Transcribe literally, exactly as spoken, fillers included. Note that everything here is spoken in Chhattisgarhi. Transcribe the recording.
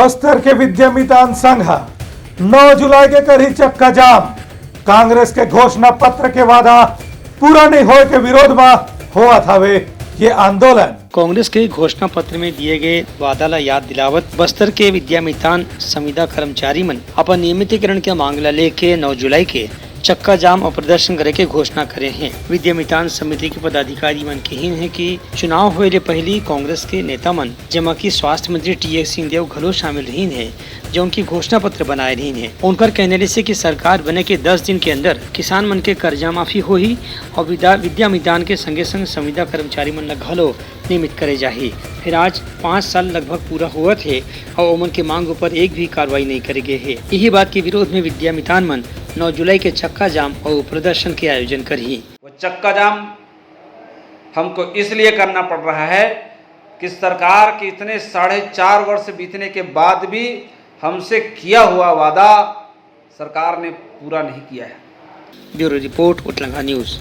बस्तर के विद्यामितान संघ ह नौ जुलाई के करही चक्का जाम। कांग्रेस के घोषणा पत्र के वादा पूरा नहीं होए के विरोध म होवत हवे ये आंदोलन। कांग्रेस के घोषणा पत्र में दिए गए वादा ला याद दिलावत बस्तर के विद्यामितान संविदा कर्मचारी मन अपन नियमितीकरण के मांग ला लेके नौ जुलाई के चक्का जाम और प्रदर्शन करे के घोषणा करे हैं। विद्यामितान समिति के पदाधिकारी मन कहिन है कि चुनाव होए ले पहली कांग्रेस के नेता मन, जेमा कि स्वास्थ्य मंत्री टीएस सिंहदेव घलो शामिल रहिन है, जो उनकी घोषणा पत्र बनाए रहिन है। उनकर कहने से कि सरकार बने के दस दिन के अंदर किसान मन के कर्जा माफी होही और विदा-, विद्यामितान के संगे संग संविदा कर्मचारी मन ला घलो नियमित करे जाही। फिर आज पाँच साल लगभग पूरा होवत हे और ओमन के मांग ऊपर एक भी कार्रवाई नहीं करे गए हे। यही बात के विरोध में विद्यामितान मन नौ जुलाई के चक्का जाम और प्रदर्शन के आयोजन करही। वो चक्का जाम हमको इसलिए करना पड़ रहा है कि सरकार के इतने साढ़े चार वर्ष बीतने के बाद भी हमसे किया हुआ वादा सरकार ने पूरा नहीं किया है। Bureau report, Utlangha news.